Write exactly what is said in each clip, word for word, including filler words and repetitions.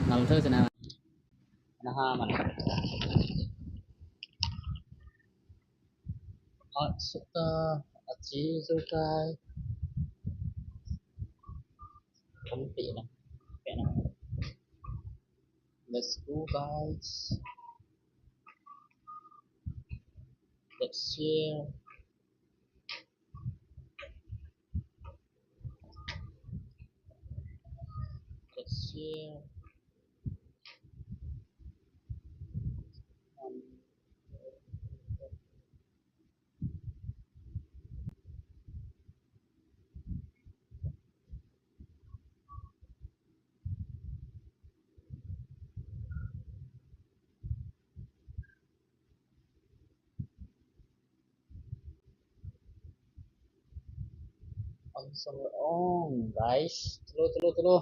Ngal thei sina. Naha man. Hot suka, achi sukai. Let's go, guys. Let's share. Let's share. Um, On, guys. Tulu, tulu, tulu.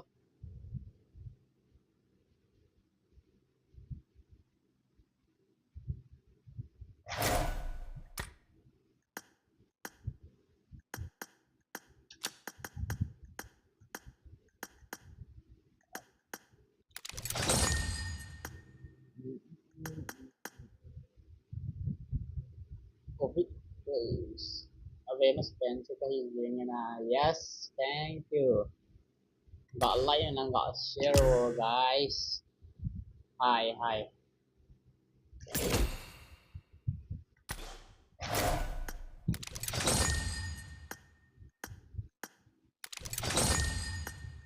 Covid, please. Awareness pen chu kahi jeng e na. Yes, thank you. Ga like nang ga share o, guys. Hi, hi.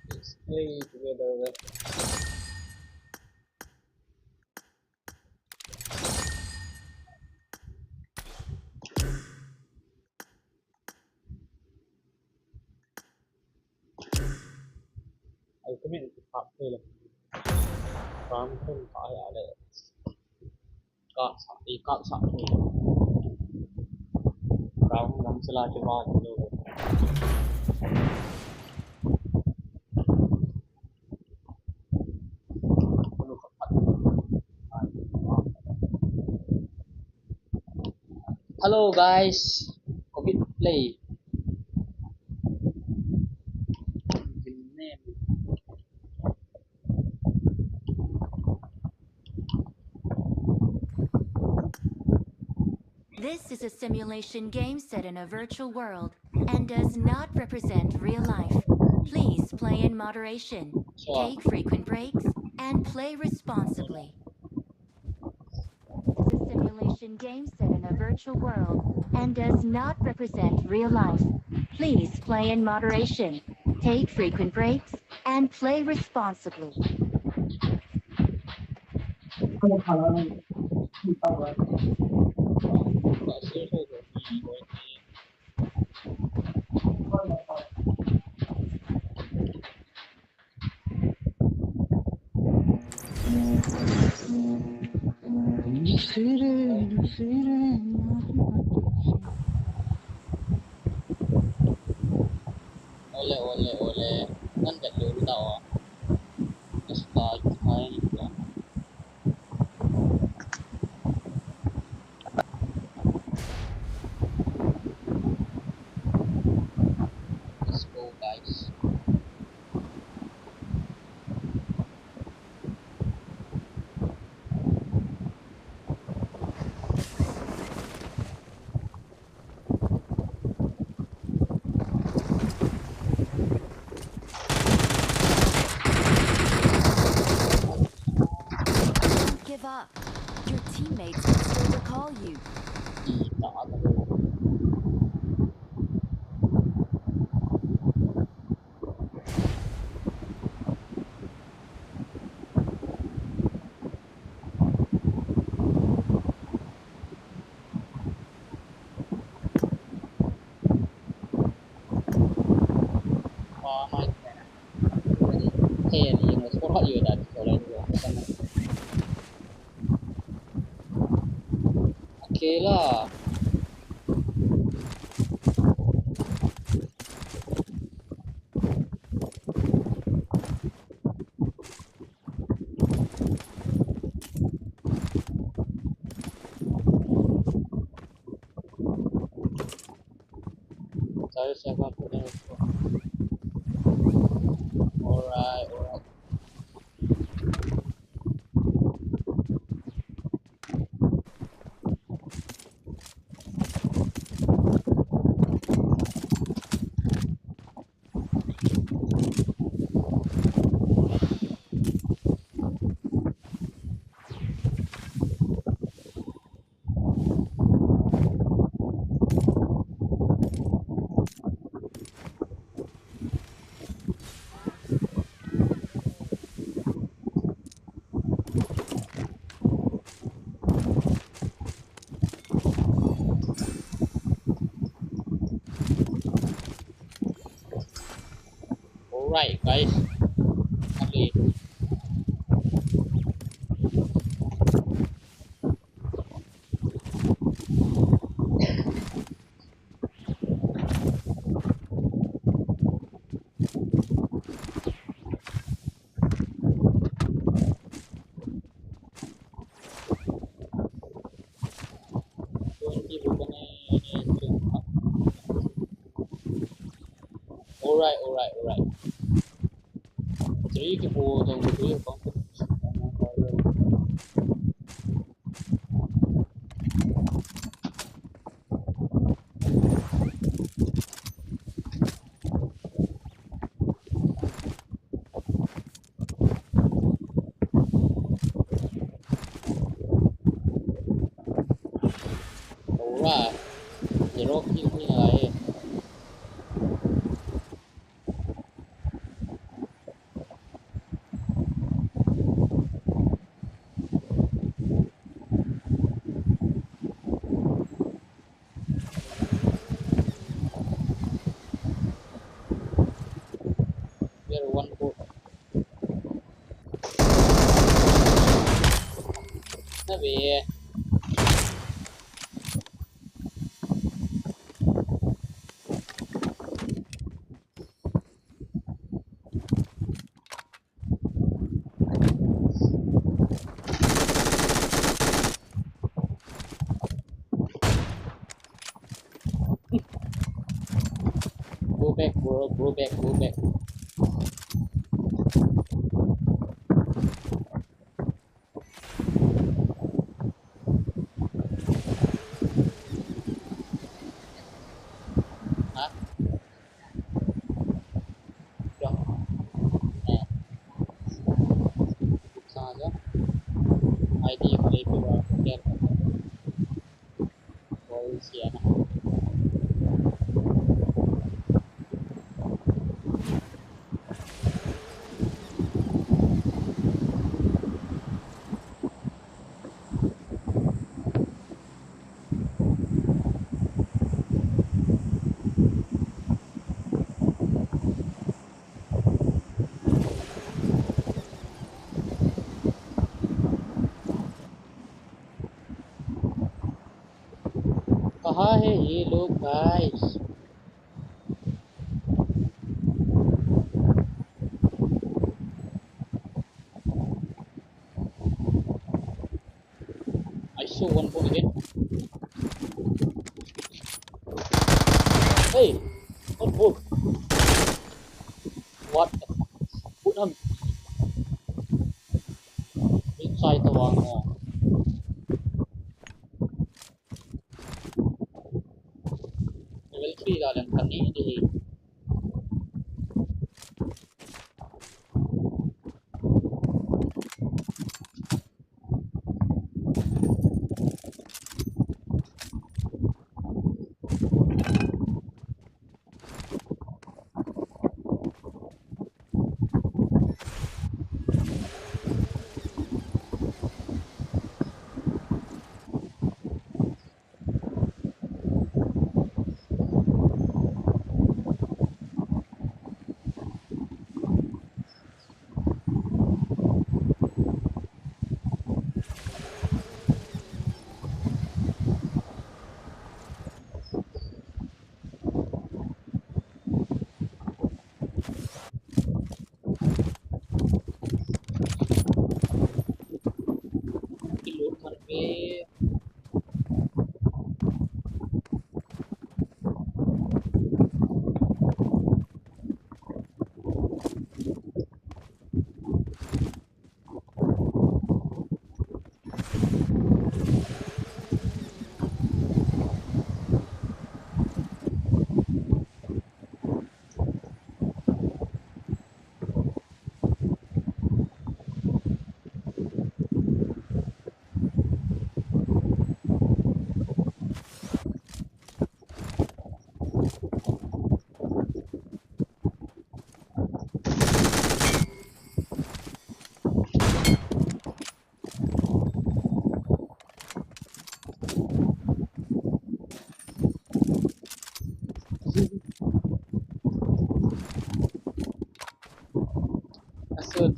Let's play together. Ultimate kap thei le. Ram thum kap thei le. Kap sa, i kap sa thei le. Ram lam sila ki va ki lo. Hello guys, Covid play. This is a simulation game set in a virtual world and does not represent real life. Please play in moderation, take frequent breaks, and play responsibly. This is a simulation game set in a virtual world and does not represent real life. Please play in moderation, take frequent breaks, and play responsibly. Ole, ole, ole. Nan vet lou ta o. Let's start. Let's go, guys. Don't give up. Your teammates can still recall you. Okay lah. Alright, alright. Guys, ali. Alright, alright, alright. Three ke po to, three ke po. Ora, zero kill ni na lai. Zero one four. Nabe. Go back, bro, go back, go back. Hah? Ai di ko le ko ba ko ke ko sia na. कहाँ है ये लोग, guys? I saw one more again. Hey, one more. What the fuck? Put him inside the one more. Level three la lang kani di.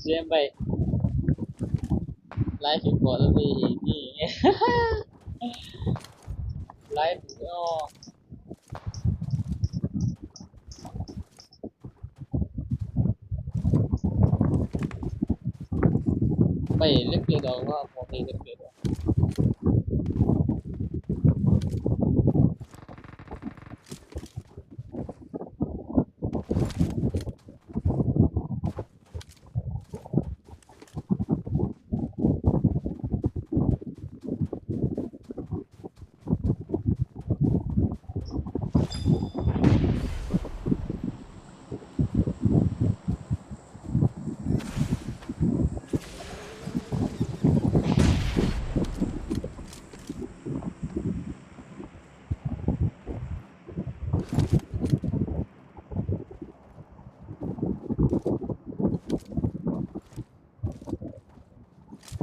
Jem bai. Live record lo bai hi ni. Live, oh. Bai, lek ke dau ha, mo ke lek ke dau.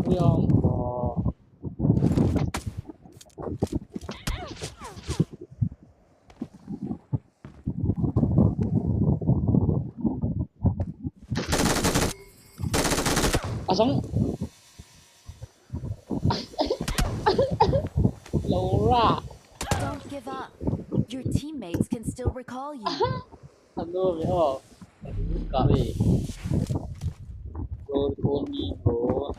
Ui, um, uh, Asam. Laura. Don't give up. Your teammates can still recall you. Ano, mi ho. Kami. Don't call me, bro.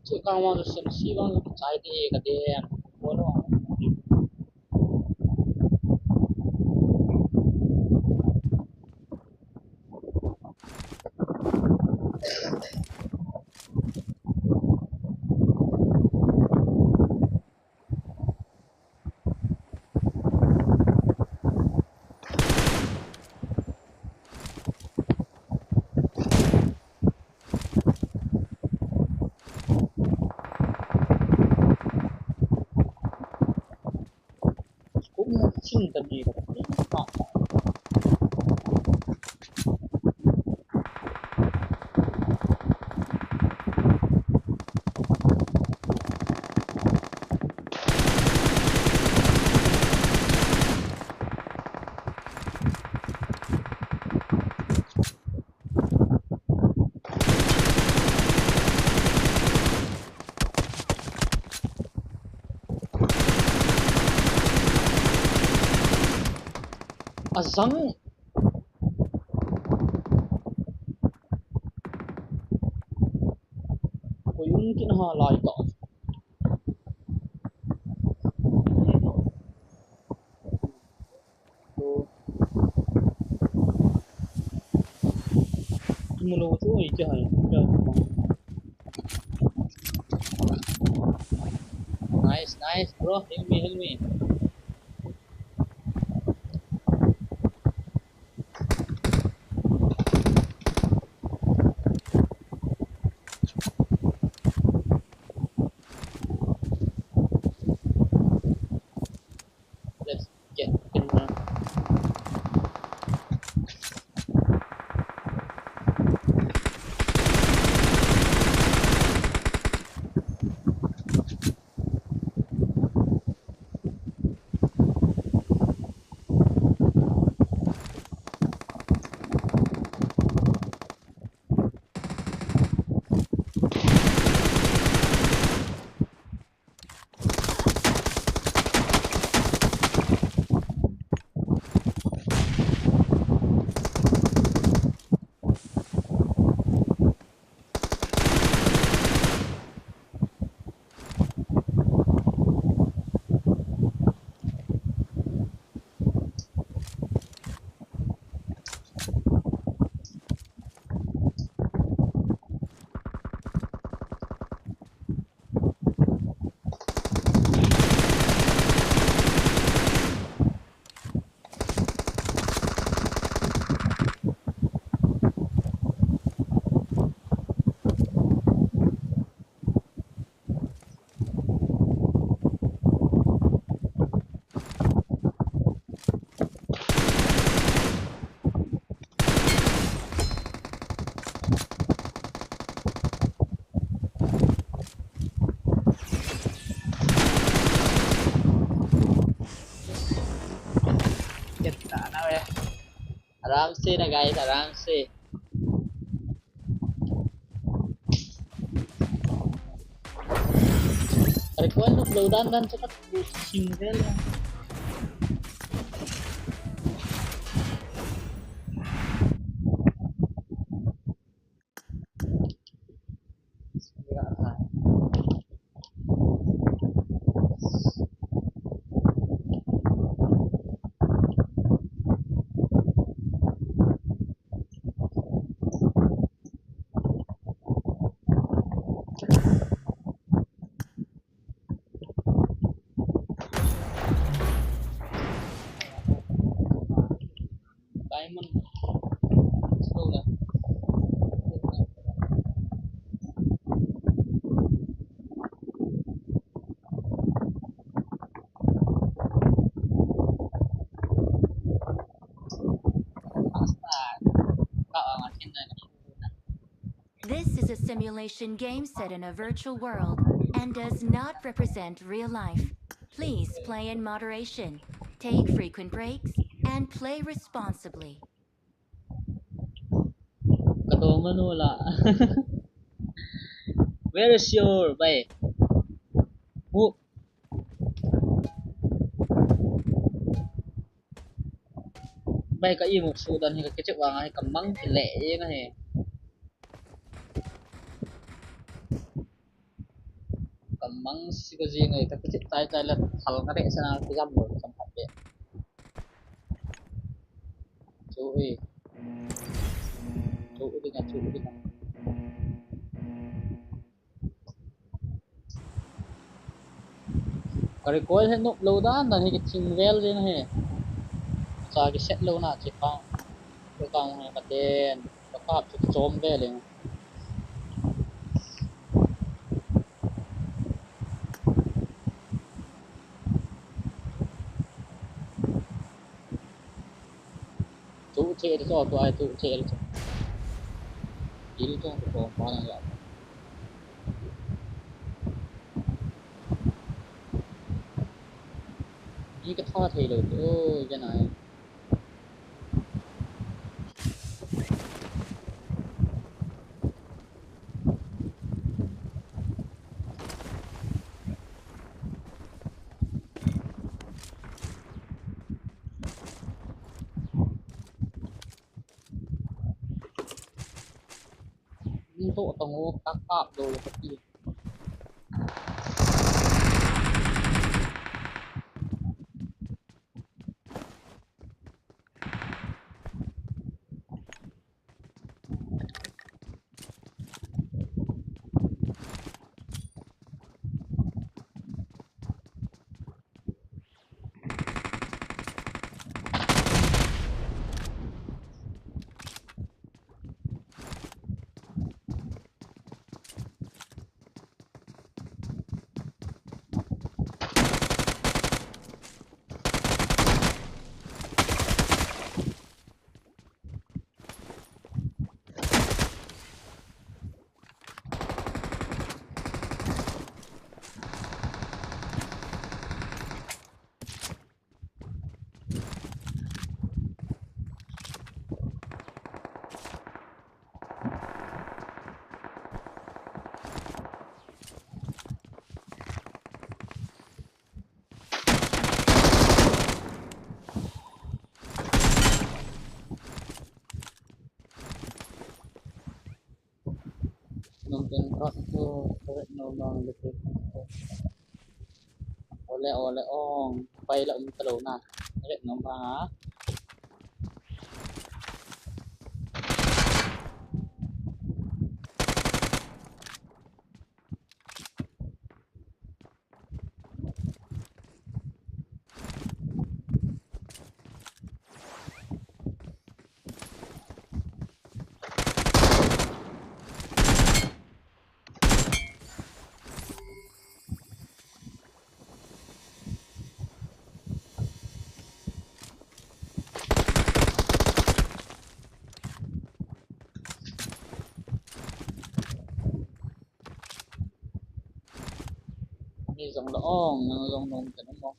Chu kang vang chu sem si vang chu chai te ka de. Bolo Ching ta ni ka. Azang. Koi um kin ha lai ta. Mulo chu ei ke hai. Nice, nice, bro. Help me, help me. Let's get in there. Get down, away. आराम से ना guys, आराम से। अरे कोई तो flow down down से single है। Diamond. Slow lang. Basta. Ikaw ang akin na. This is a simulation game set in a virtual world and does not represent real life. Please play in moderation, take frequent breaks, and play responsibly. Kadong manula. Where is your bay? Who? Bai ka imut sudan hi ka kichep vang hi ka mang kile ing ahi. Ka mang si ka jing ahi ka kichep tai tai la thal ka re sana ka jam lo ka phat be. Chu e. Chu e ding a, chu e ding a. Ka recoil hi nop lou dan dan hi ka ching vel jeng hi. Cha ki set lou na chi pa. Ka kang hi ka den. Ka kap chu chom vel jeng. Che de cho, tua ai tu che de cho. Il cho ko pa na ya. Ni ka tha thei lou tu, oi, ka nai. Ni to tong u, tak kap do le ka ti. Nung ten rot tu, tu nung nung tu. Ole, ole, ong. Pai la um talo na. Ole, nung ba. Ni jong la ong, nang jong nong ten mo.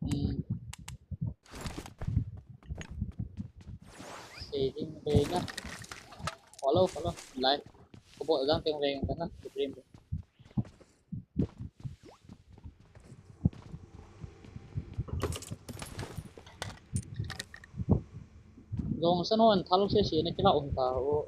Hmm. Saving bay na. Follow, follow. Live. Ko bo jang teng reng ta na. Dream. Jong sa non thalo se se na kila um ta o.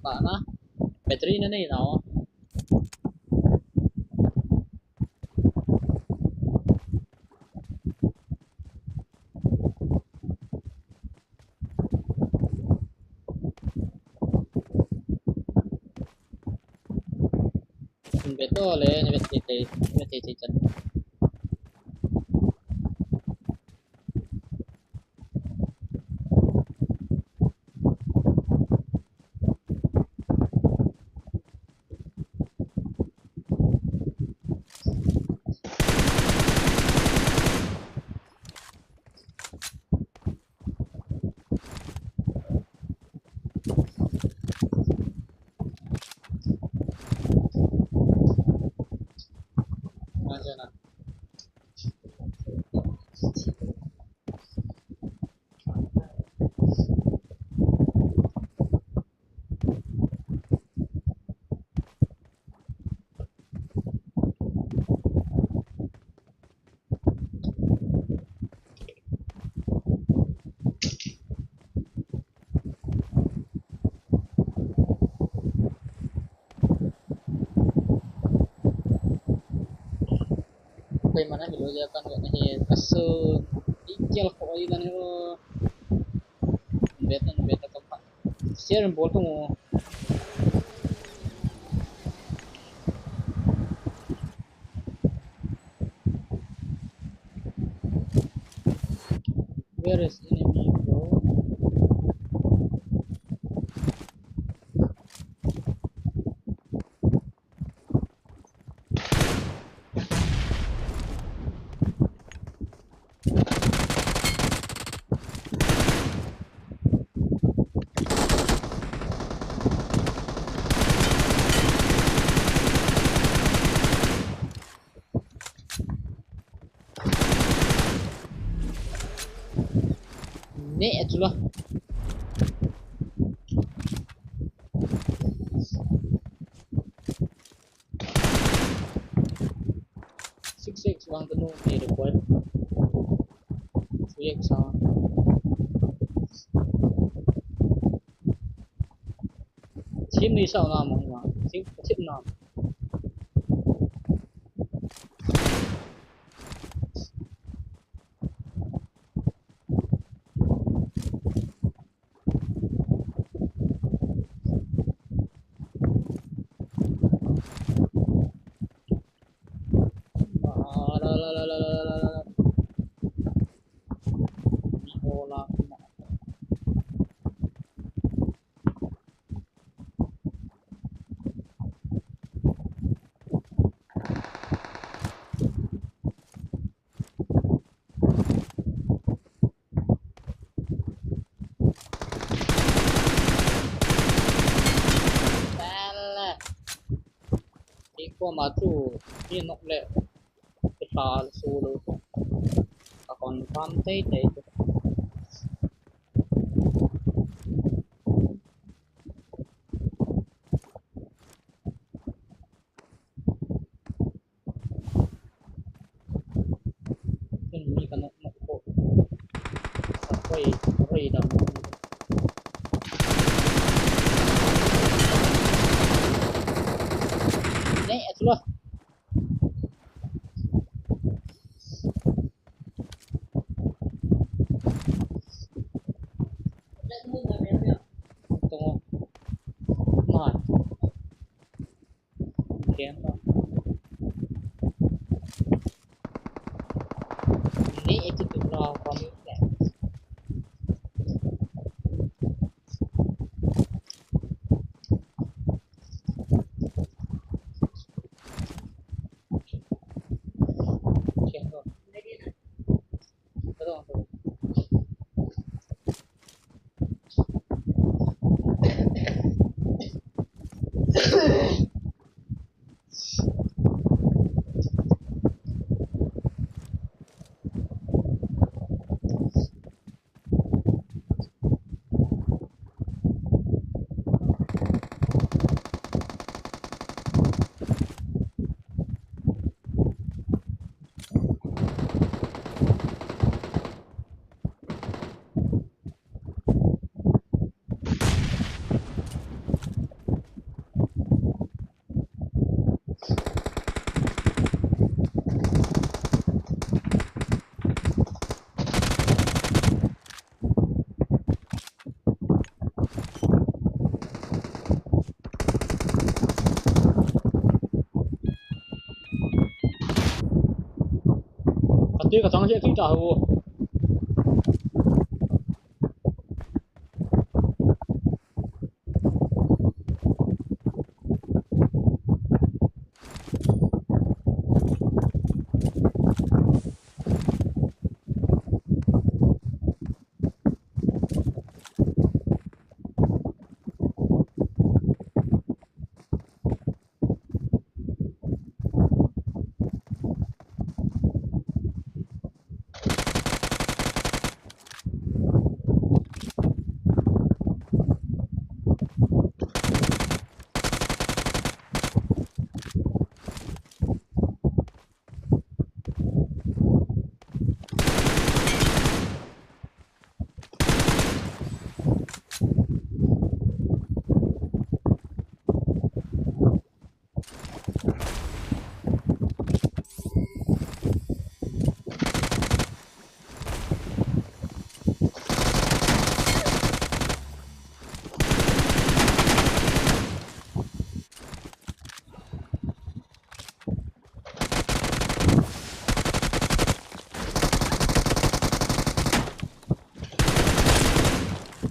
Ba na. Battery na nei na o. Vet to le, ni vet thei thei, ni vet thei thei chan. Koima na hilo ja kan ga he kaso. Ikel ko ai dan ro. Beta, beta ka pa. Share bol tung o. Where is enemy, bro? Ne, chula. Six X one to no, ne, the boy. Three X one. Team ni sao na mo, ma. Team, team na. Bala. Kei koma chu mi nok le kei hal su lo. Ka kon kam tei tei. Chun mi ka nok nok ko. Sa koi, koi dam. Ne, atlo. Ito. Mat. Kaya ba? Hindi, ito, ito, ito, ito, ito. Kaya ba? Ito, ito. Che ka chang che chu ta ho.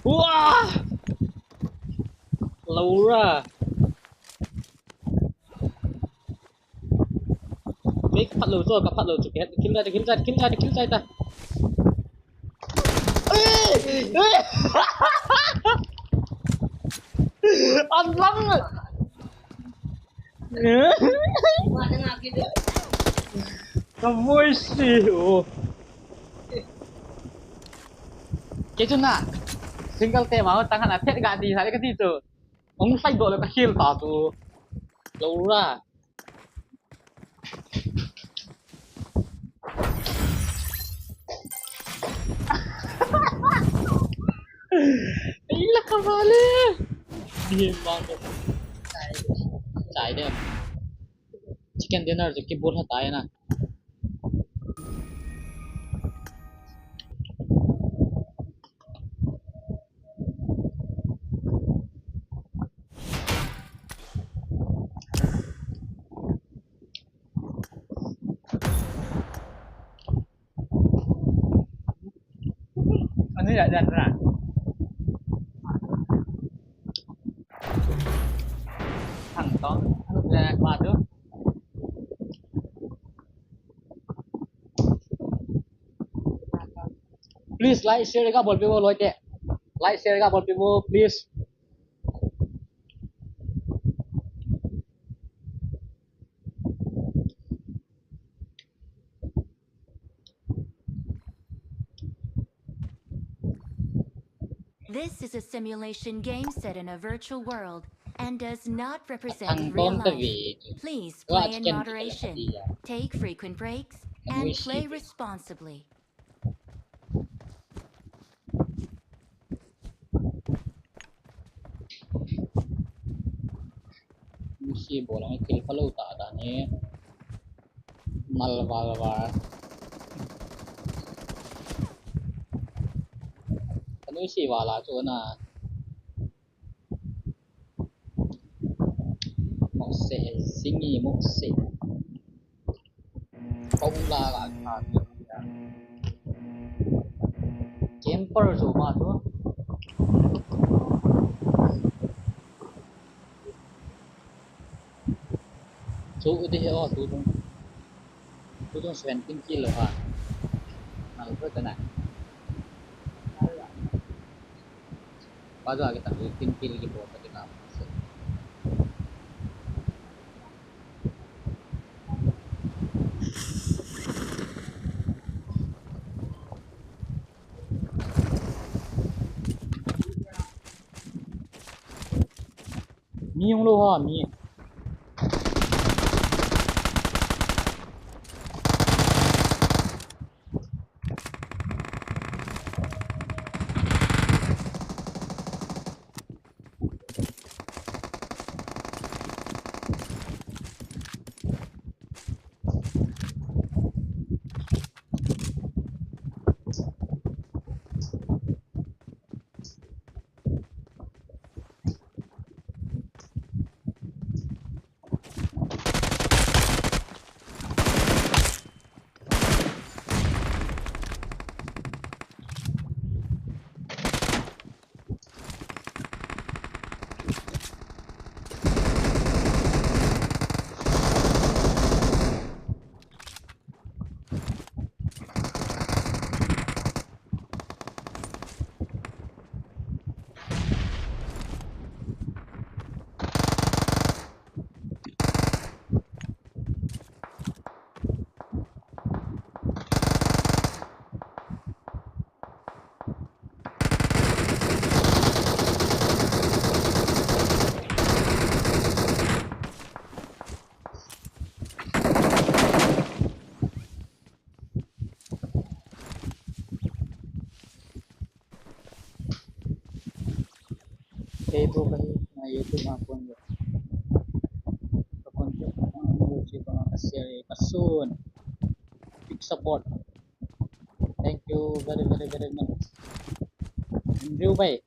Ua! Laura. Mei ka phat lou chu, ka phat lou chu, kill chai, kill chai, kill chai, kill chai ta. Ei! Ei! An lang! Ka voice si, oh. Kei chu na, single te ma, tang hana phet ga di, sa ka di chu. Hung sai do le ka heal ta chu. Laura. Ei la ka vale. Ni ma ko. Chai de. Chai de. Chicken dinner chu kibol ha tai na. Ani ya ya na. Thang ton, ya pa tu. Please like, share ka bol pe bo loi te. Like, share ka bol pe bo, please. This is a simulation game set in a virtual world and does not represent real life. Please play in moderation, take frequent breaks, and play responsibly. Misi bolang kill phalou ta dan hi. Mal val val. Kanu si vala chu na. Mose, singi mose. Kong la la ka. Camper chu ma chu. Chu u di he o, tu tung. Tu tung seventeen kill ha. Nal ko ta na. Ba jo age ta seventeen kill ki bol ta na. Mi hung lou ha, mi. Share kasun. Big support. Thank you very, very, very much. Andrew bhai.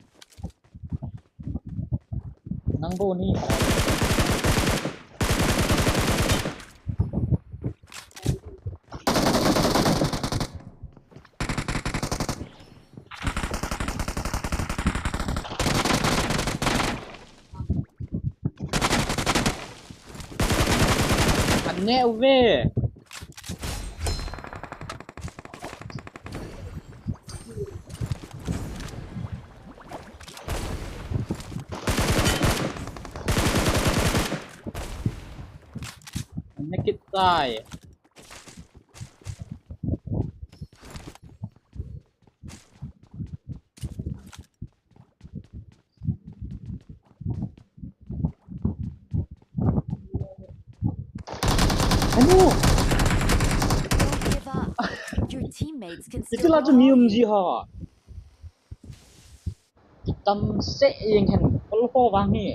Nang bou ni. Aneh uve. Aneh kit tai. Anu! Don't give up. Your teammates can still Itila chu mi um ji ha. Kitam se jeng hen, kol ho vang hi.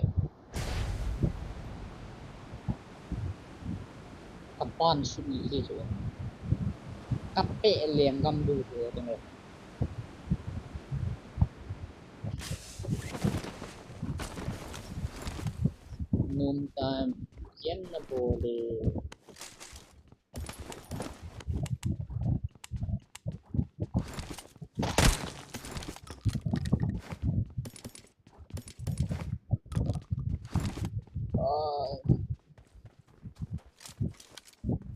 Kapan sut ni hi chu. Kape lem gam du chu teng. Num time, yen na bole. Uh,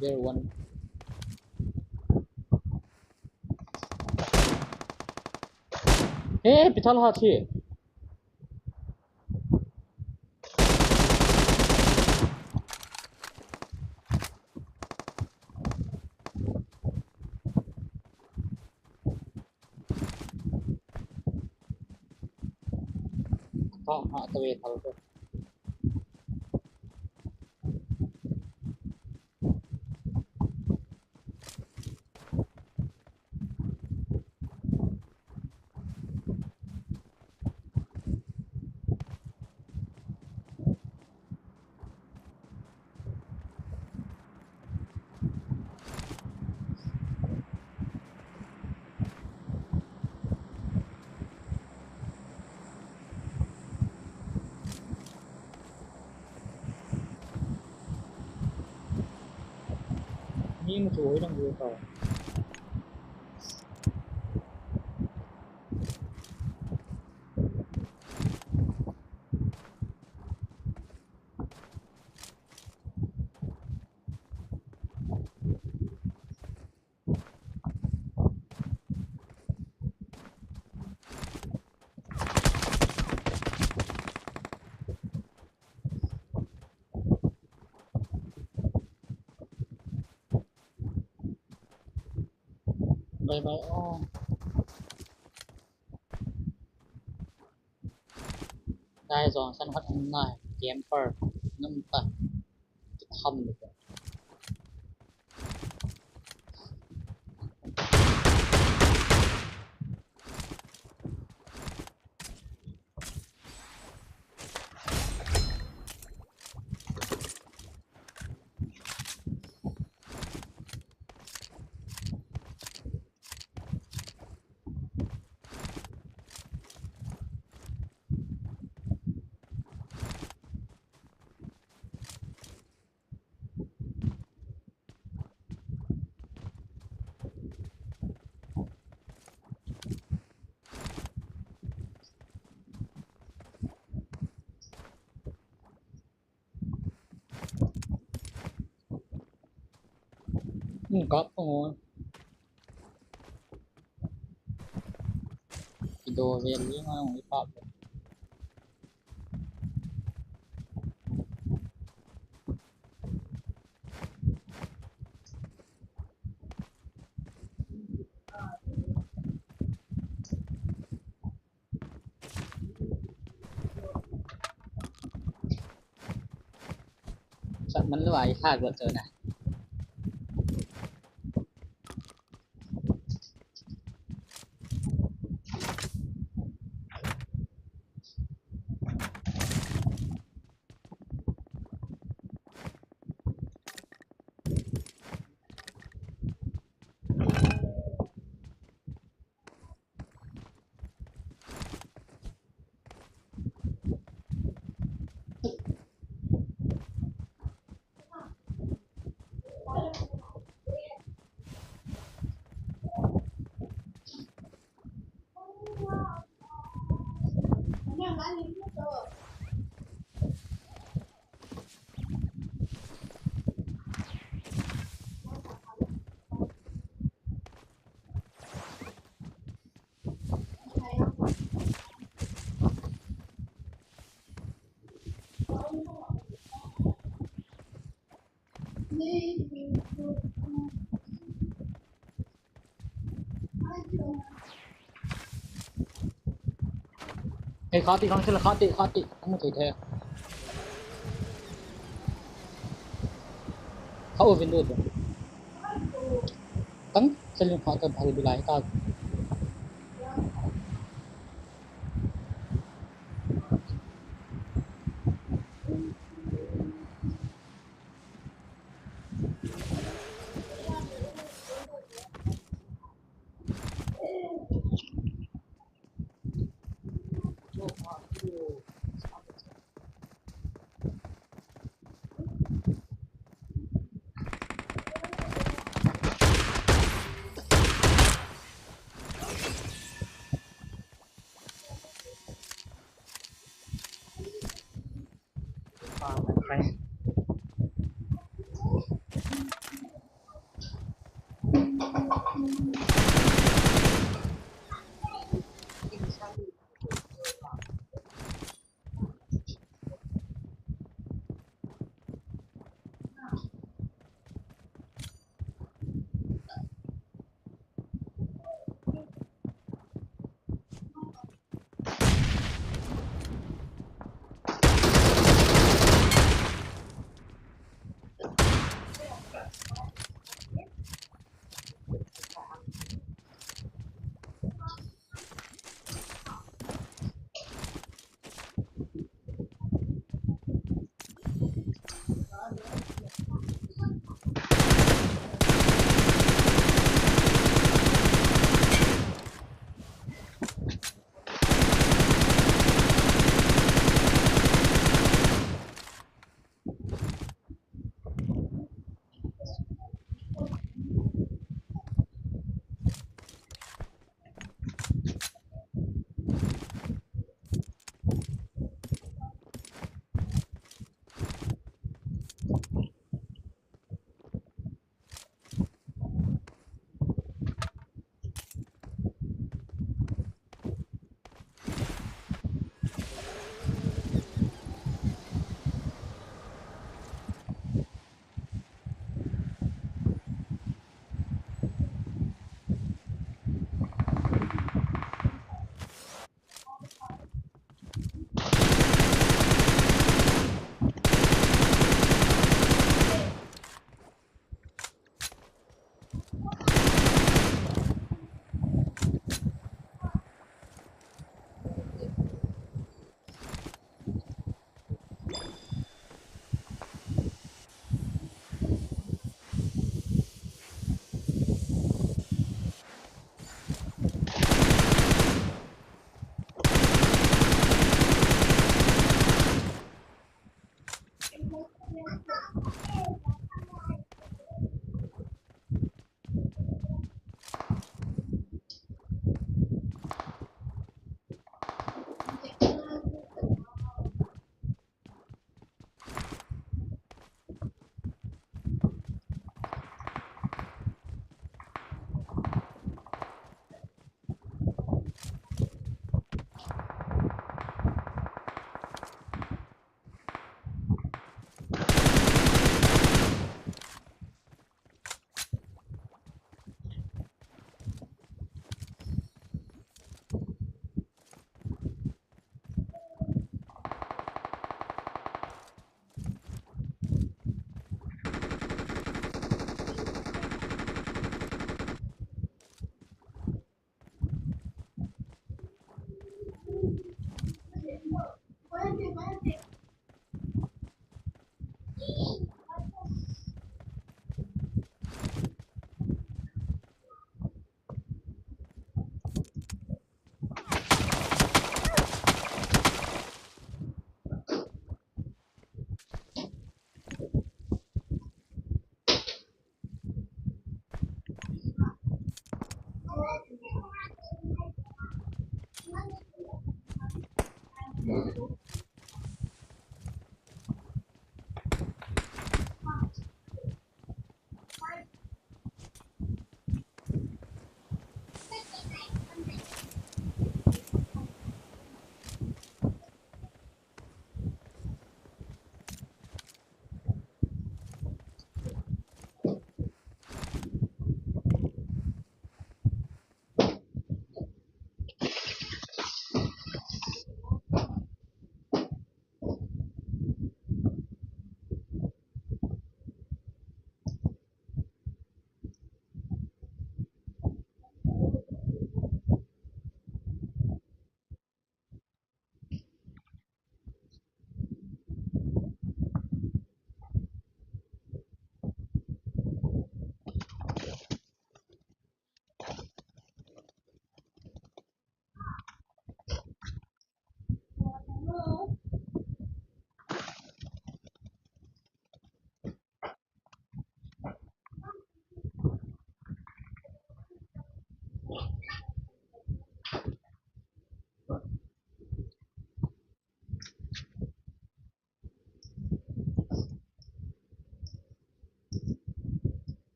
there one. Hey, pithal hat hi. Ha, ha, tawe thal ko. Ni mu chu hoi dang hoi ta. Bye bye. Oh. Dai jong san khat um nai, camper, num ta, kitham le. Hmm, kap ko. Kido vel ni ngai ong ipa. Sat man lou ai kha got chona. Ei, khati, khang sila, khati, khati. Amu thei the. Kha o window to. Tang, selin khati, bhal bilai ta.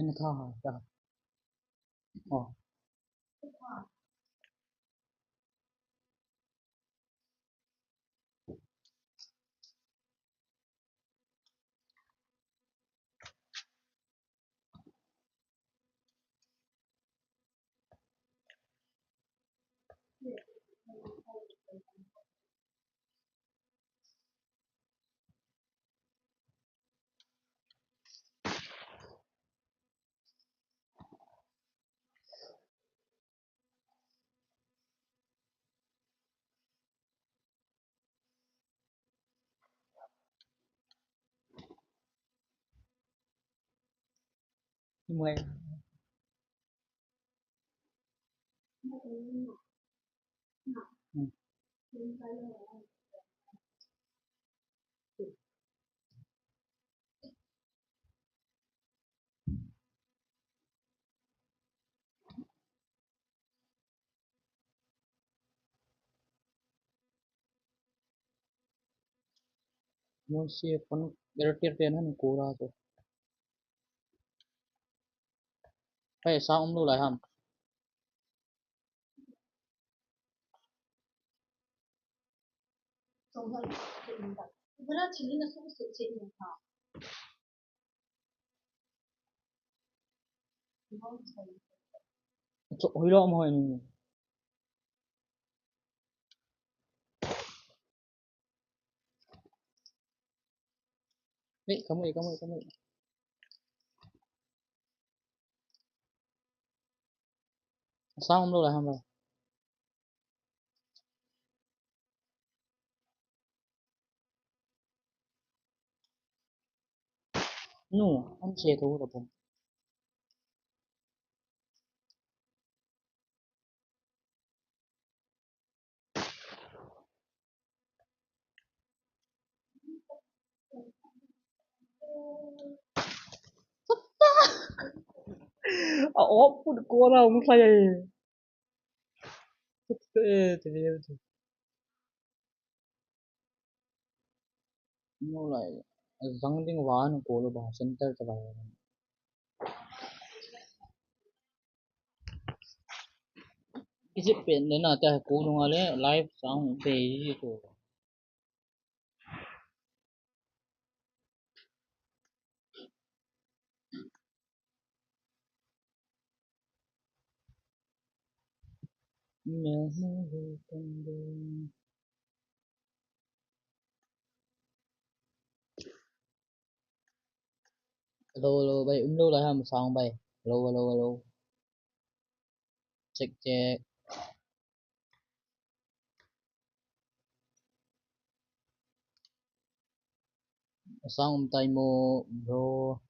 Ina tha ha ta. Oh. Mai. Mo si phone error te na ni ko ra to. Hai sa um lo lai ham. Cho hoi lo mo hoi ni. Ei, kamu ei, kamu ei, kamu ei. Sang um lo lai ham ba. Nu, an che to da bom. A op put ko la um sai ai. Tut, eh, te ve tu. No lai. Jang ding van ko lo ba center ta ba. Isi pen le na ta ko lo nga le live sang pe ji ko. Hello, hello, bai, um lo lai ham sound bai. Hello, hello, hello. Check, check. Sound um tai mo, bro.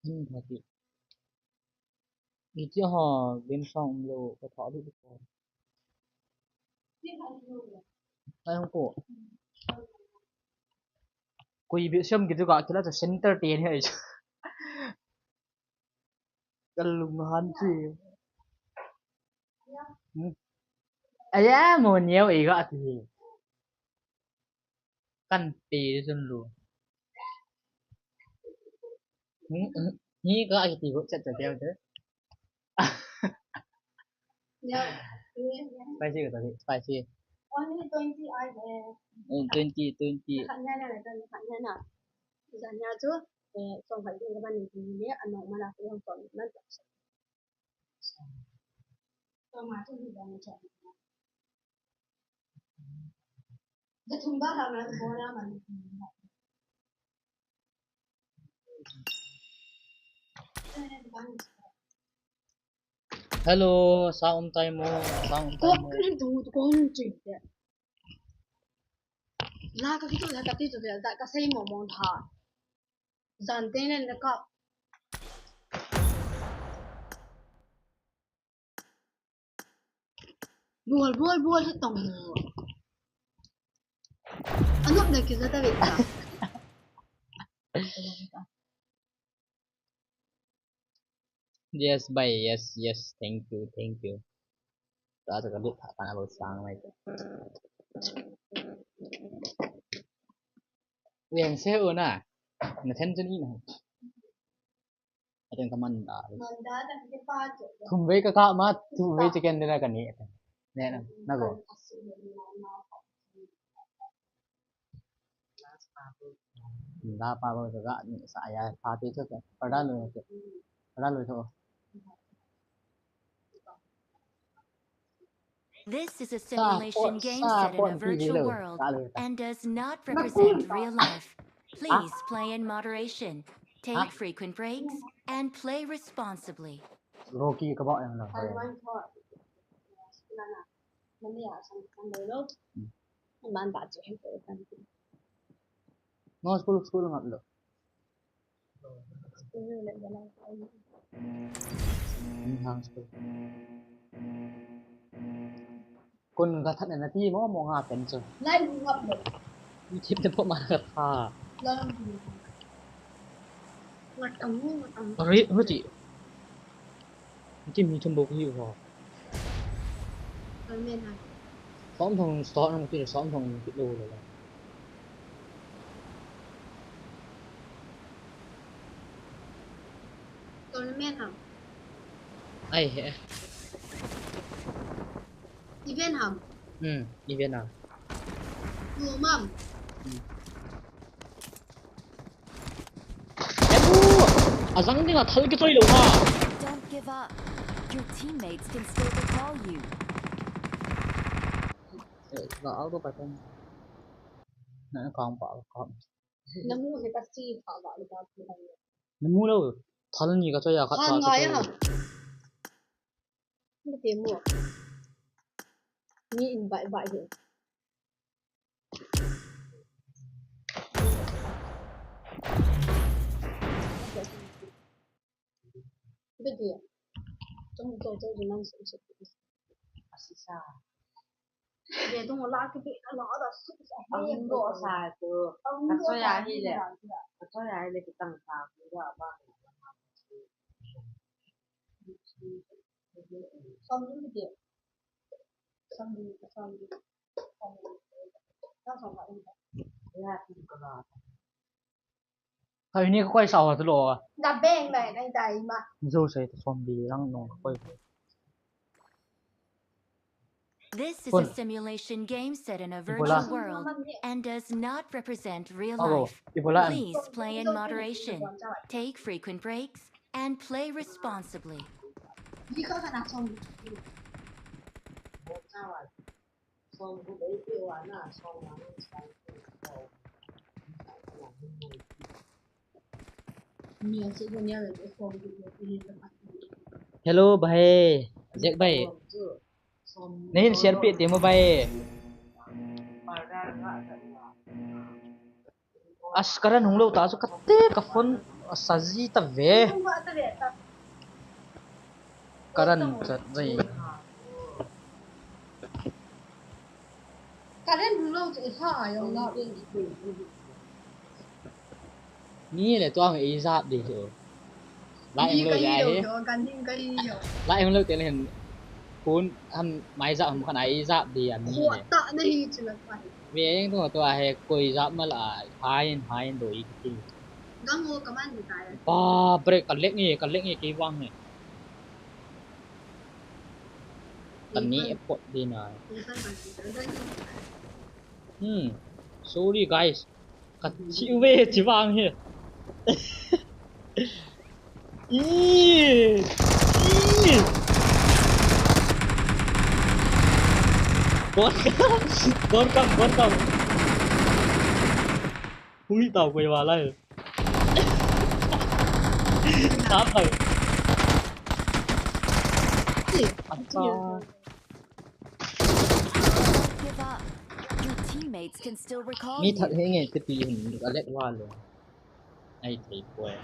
Hin thati. Iti ha, game sound um lo, ka tha lu ko. Ai hong ko. Koi bi siam ki tu ka kila to center te ni ai. Kalung han chi. Hmm. Aya mo niau ei ga ti. Kan pe sun lu. Hmm, hmm. Ni ga ai ti go chat chat teo te. Yeah. Spicy ka tadi, spicy. Only twenty I have. Eh, twenty, twenty. Khat nia na, khat nia na. Jan nia chu, eh, song khat ding ka ban ni ni, a normal a ko song man ta. Toma chu hi dang cha. Da thum ba ha na ko na man. Hello, sound um tai mo, sound um tai mo. Ko kan du ko ni chi de. La ka kito la ka ti chu de da ka sei mo mo tha. Jan te nen ka. Bol, bol, bol, sa tong. Ano na kisa ta beta. Yes, bhai, yes, yes, thank you, thank you. Ta ta ka lut ta na lo sang mai. Wen se u na. Na then chun i na. Ateng ka man da. Thum vei ka kap ma, thum vei chicken dinner ka ne. Ne na, na go. Da pa bo ka ni sa ya pa te chu ka. Pada lo ke. Pada lo chu. This is a simulation game set in a virtual world and does not represent real life. Please play in moderation, take frequent breaks, and play responsibly. Rocky ka ba yang na. No school, school ngap lo. Kun ka that na ti mo mo nga pen chu. Lai ngap lo. Mi thip te pho ma ka tha. Ngat ang, ngat ang. Ari, ari ti. Ti mi thum bo ki ho. Amen ha. Som thong start na ti som thong ti lo lo. Tournament ham. Ai he. Event ham. Hmm, event ham. Room ham. Hmm. Ebu, ajang dinga thal kichoi lou ha. Don't give up. Your teammates can still recall you. Eh, na auto pa tan. Na kong pa kong. Na mu he ka si pha ba le ba. Na mu lo. Thal ni ka choi a khat. Khat ngai a. Ni te mu. Ni in bai bai he. Ni te. Tum to to man so so. Sa. Ye tung la ke be la da su sa. Ang do sa tu. Ang do sa hi le. Ka so ya hi le kitang sa ku da ba. Som ni de. Som ni, som ni. Hai ni ka koi sao tu lo. Da beng bai nai dai ma. Zo sai ta som bi lang no ka koi. This is a simulation game set in a virtual world and does not represent real life. Please play in moderation. Take frequent breaks and play responsibly. Hello भाई, जैक भाई। Nahin share peh temo भाई. As, ka run hung lou ta chu kate ka phone a sa ji ta ve. Ka run chat ve. Ka run hung lou chu i sa a jong la. Ni le tuang ei jap di chu. La em lo ya he. La em lo te le hen. Kun han mai jap ham khan ei jap di an ni le. Ve eng tu tu a he koi jap ma la, hain, hain do i ti. Gang ho kaman di ta ya. Ba, break ka lek ni, ka lek ni ki wang ni. Ka ni e pot di na. Hmm. Sorry guys. Ka thi ve chi vang hi. Ih! Ih! Bon kam, bon kam, bon kam. Hung hi tau koi va lai. Sap lai. Acha. Give up. Your teammates can still recall you. Mi that henge te pi hin ka let wa lo. Ai thei poi.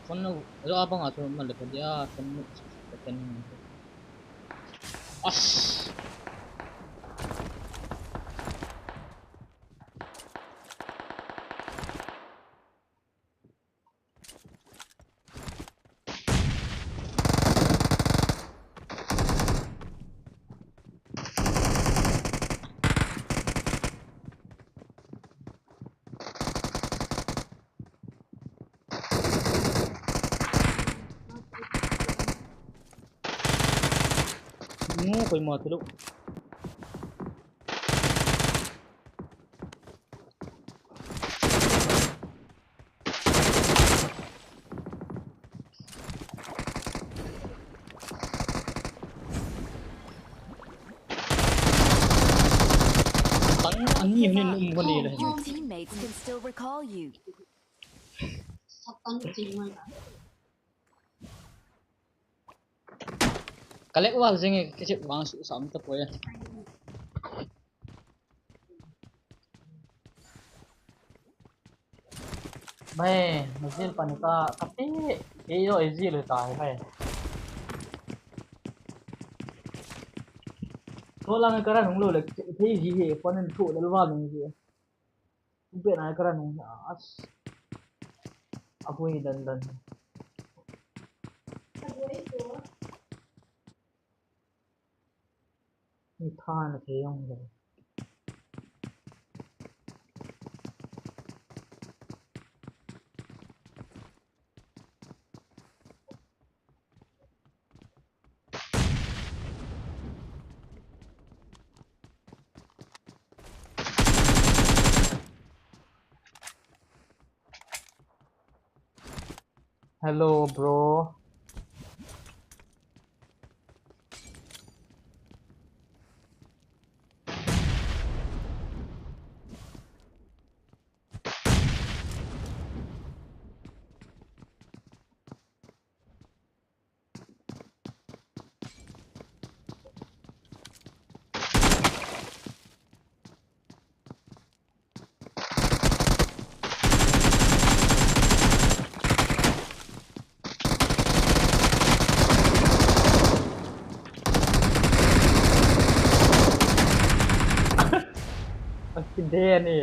Phone no lo abang a chu ma le pa dia phone no chu ka ten. As. Ngu koi mo tulu. Tang ani hnin um ko ni le. Your teammates can still recall you. Ka lek val jing e, ka chep vang su sam ta poi. Bai, na jil pan ka, ka ti, e yo e jil ta hai bai. Tho lang ka ra nung lo le, thei ji he, phone in thu le val nung ji. Be na ka ra nung as. Abui dan dan. Ni tha na thei jong le. Hello, bro. Kidei ni.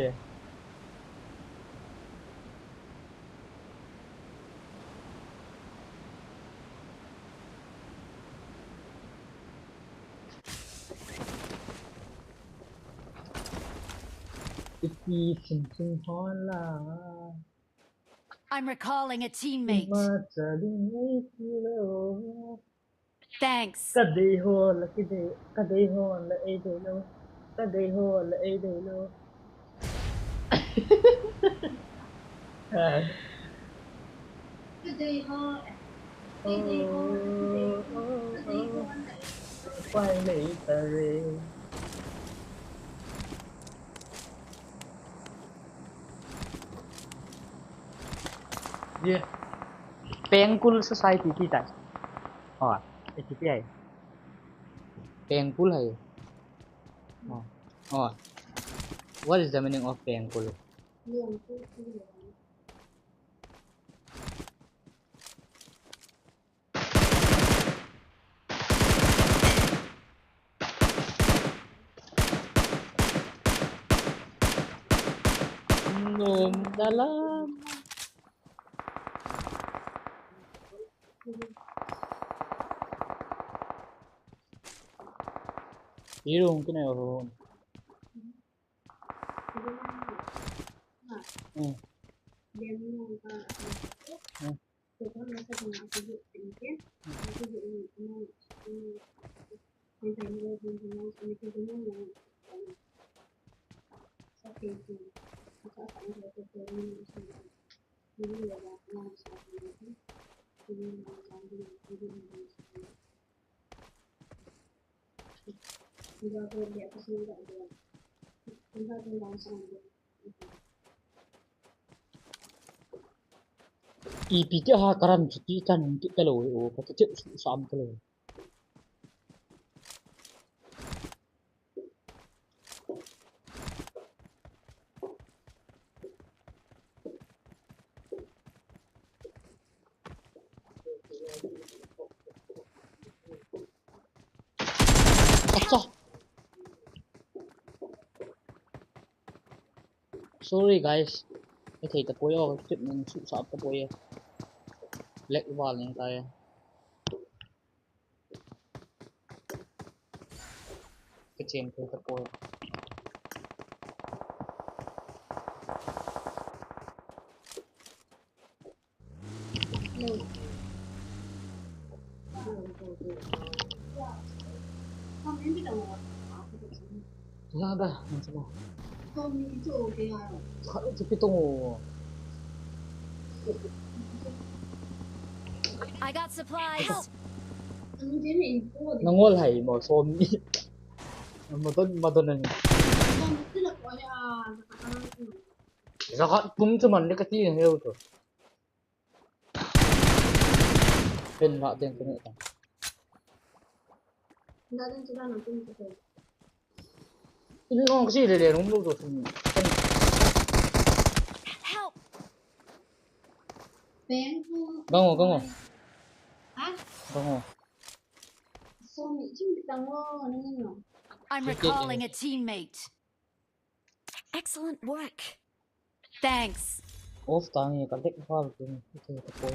Iti sim sim hola. I'm recalling a teammate. Ima chaling ei kilo. Thanks. Kadei hola kidei, kadei hola ei dei lo. Kadei hola ei dei lo. Kadei hola, kadei hola, kadei hola ei dei lo. Pai nei tare. Ye. Pengkul society ti tai. Oh, iti pi ai. Pengkul hai. Oh. Oh. What is the meaning of Pengkul? Nom dalam. Irung kena irung. Hmm. Hmm. Ipi ti ha karan chuti kan ti kalo o ka ti sam kalo. Acha. Sorry guys. Ka thei tapoi o, ka chip ning su sa tapoi. Black wall ning tai. Ka chem thei tapoi. Nada, nada. Sa, sa pitong o. I got supplies. Nangol hai mo som ni. Madon, madon na ni. Zakat kum tu man le kati na heo tu. Pen la den kene ta. Ina kasi le le nung lo to sum. Help! Gango, gango. Ha? Gango. I'm recalling a teammate. Excellent work. Thanks. Off tangi ka dek val tu ni. Ito, ito po.